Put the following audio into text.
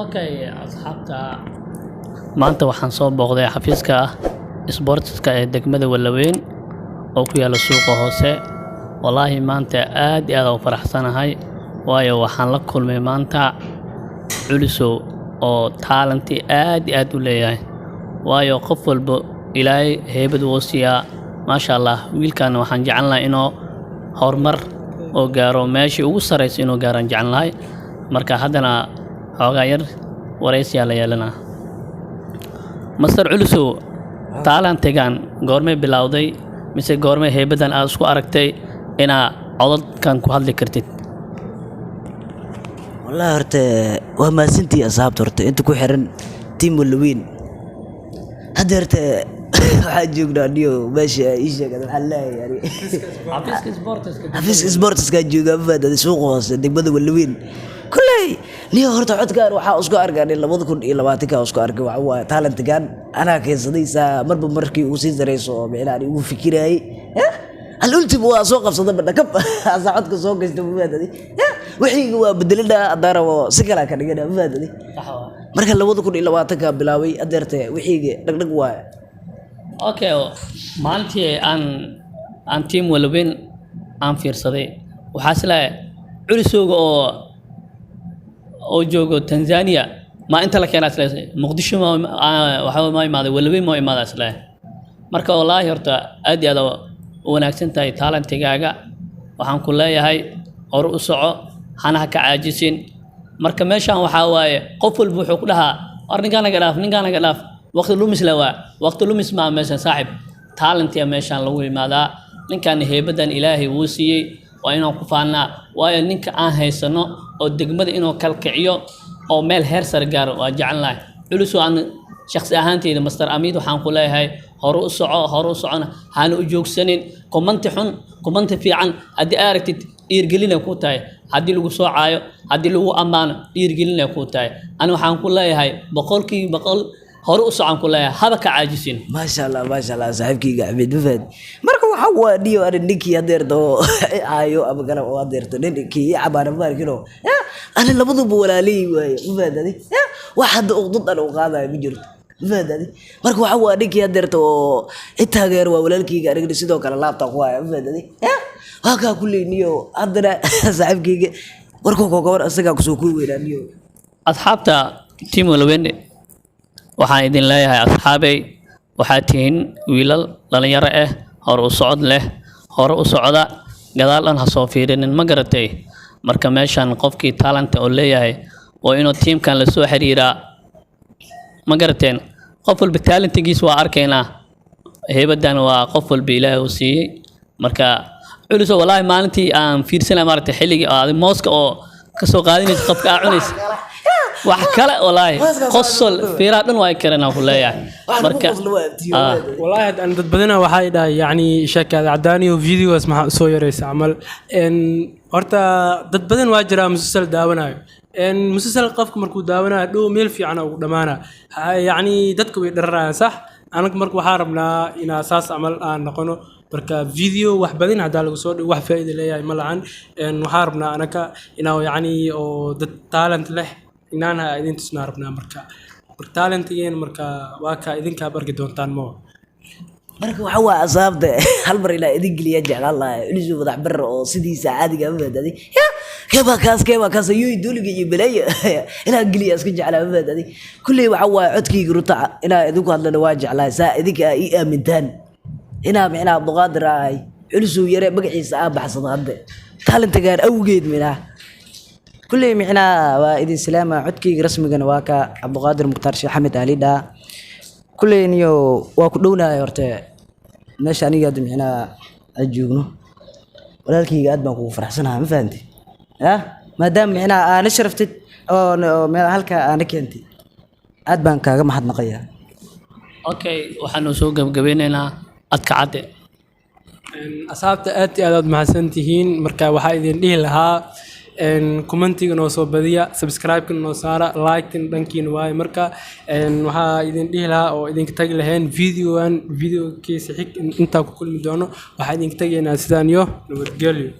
Okay, asxaabta, maanta waxaan soo booqday xafiiska isboortiska ee degmada Walaweyn oo ku yaala suuqa hoose. Wallaahi maanta aad iyo aad u faraxsanahay, waayo waxaan la kulmay maanta Culisow oo talent aad iyo aad u leeyahay. Waayo qof walbo Ilaahay heybad wuu siiyaa, maasha Allah. Wiilkan waxaan jeclaan lahaa inuu horumar oo gaaro, meeshii ugu sareyso inuu gaaraan jeclaan lahay. Marka haddana xoogaa yar wareysiyaa la yeelanaa. Master Culisow, talentigan goormay bilowday, mise goormay heybadan aad isku aragtay inaa codadkan ku hadli kartid? Wallahi horta waa mahadsantihiin asxaabta horta inta ku xiran team Walaweyn. Hadda horta waxaan joognaa niyo meesha ii sheeg, waxaan leeyahay yani xafiiska isboortiska. Xafiiska sportiska joogaa, ma fahanteen, suuqa hoose degmada Walaweyn. Kulley niyo horta codkaan waxaa isku arkaa 2020-ka isku arkay. Waxa waaye talentgan anaa keensaday, saa marba markii uu sii sareyso oo micnaha ugu fikirayay al ultimo waa soo qabsada badhakab asaa codka soo gashta, ma fahanteen. Wixii waa bedelinaa haddaan rabo, si kalaa ka dhigana, ma fahanteen. Sax waa. Marka 2020-ka bilaabay, adeerte wixiiga dhagdhag waaye. Okay, maalintii aan team Walaweyn aan fiirsaday, waxaa isleeyahay Culisowga oo joogo Tanzania ma inta la keenaa isleeyahay, Muqdisho ma waxa ma imaaday, Walaweyn ma imaadaa isleeyahay. Marka wallaahi horta aad iyo aad u wanaagsan tahay talentigaaga. Waxaan ku leeyahay hore u soco, hana ha ka caajisin. Marka meeshan waxaa waaye qof walba wuxuu ku dhahaa, "War ninkaan naga dhaaf, ninkaan naga dhaaf, waqti lumis la waa." Waqti lumis maa meeshan, saaxib. Talentiya meeshan lagu yimaadaa. Ninkan heybadan Ilaahay wuu siiyey, waa inaan ku faannaa, waayo ninka aan haysano oo degmada inuu kalkiciyo oo meel heer sare gaaro waa jecelnahay. Culus aan shakhsi ahaanteyda Master Amiid waxaan ku leeyahay hore u soco, hore u socona, hana u joogsanin. Comment xun, comment fiican haddii aad aragtid, dhiirgelinay ku tahay. Haddii lagu soo caayo, haddii lagu ammaano, dhiirgelinay ku tahay. Ani waxaan ku leeyahay 100% hore u socon ku leeyahay, haba ka caajisin. Maasha Allah, maasha Allah, saaxiibkayga Axmed, ma fahad. Marka waxa waa dhiyo ani ninkii hadeerta oo caayo ama kale oo hadeerta ninkii i cabaana, ma arkino, ani labaduba walaalay waaye, ma fahad. Adi wax hadda uqdad an u qaadayo ma jirto, ma fahad. Adi marka waxa waa ninkii hadeerta oo i taageero waa walaalkayga, anigana sidoo kale laabta ku haya, ma fahad. Adi waa kaa kulley niyo haddana saaxiibkayga warkoo kooban isagaa kusoo kooweynaa niyo. Asxaabta team Walaweyne, waxaan idin leeyahay, asxaabey, waxaad tihiin wiilal dhalinyaro ah, hore u socod leh. Hore u socda, gadaal dhan ha soo fiirinin, ma garatay? Marka meeshan qofkii talent oo leeyahay waa inuu tiimkan la soo xiriiraa, ma garateen? Qof walba talentigiis waa arkaynaa, heybadan waa qof walba Ilaahay uu siiyey. Marka Culiso, wallaahi maalintii aan fiirsanay, maaragtay, xilligii aad mooska oo kasoo qaadanaysa qofka aa cunaysa, wax kale wallaahi qosol fiiraha dhan waa karan aan ku leeyahay. Marka Wallaahi aan dad badana waxay dhahay yacni sheekaada cadaaniyo videos maxaa usoo yaraysa camal. Horta dad badan waa jiraa musalsal daawanayo. Musalsal qofka markuu daawanayo dhow meel fiican ugu dhamaana, yacni dadka way dhararayaan, sax. Anaga marka waxaa rabnaa inaa saas camal aan noqono. Marka video wax badan haddaa lagu soo dhigo, wax faa'iido leeyahay ma lahan. Waxaa rabnaa anaka inaa yacni oo dad talent leh inaan idin tusnaa rabnaa. Marka talentigeen marka waa kaa idinkaa barki doontaan mo. Marka waxa waa asaabta hal mar ilaa idin geliya jeclaan lahaa Culisu madax bar oo sidiisa caadiga, ma fahantaday? Ya keebaa kaas, keebaa kaas, ayuu duuliga iyo balaya inaan geliya iska jeclaa, ma fahantaday? Kulley waxa waaye codkayga runta inaa idinku hadlana waa jeclaa, saa idinka ii aamintaan inaa micnaha Abduqaadir ahay, Culisuu yare magaciisa aa baxsado hadde talentigaan awgeed. Micnaha kulley micnaha waa idin salaama. Codkayga rasmigana waa ka Cabduqaadir Mukhtaar Sheekh Xamed Aalidha. Kulley niyo waa ku dhownahay horte meesha aniga hadda micnaha aan joogno. Walaalkayga aad baan kugu faraxsanahay, ma fahanti? Ya maadaama micnaha aana sharaftid oo meel halkaa aana keentid, aad baan kaaga mahadnaqayaa. Okay, waxaanu soo gabagabeyneynaa adka cadde. Asxaabta, aad iyo aad aad mahadsan tihiin. Marka waxaa idin dhihi lahaa commentiga noo soo badiya, subscribe-ka noo saara, like-tan dhankiina waaye. Marka waxaa idin dhihi lahaa oo idinka tagi lahayn videoan videokiisa xig intaa ku kulmi doono, waxaa idinka tegaynaa sidaan iyo nabadgelyo.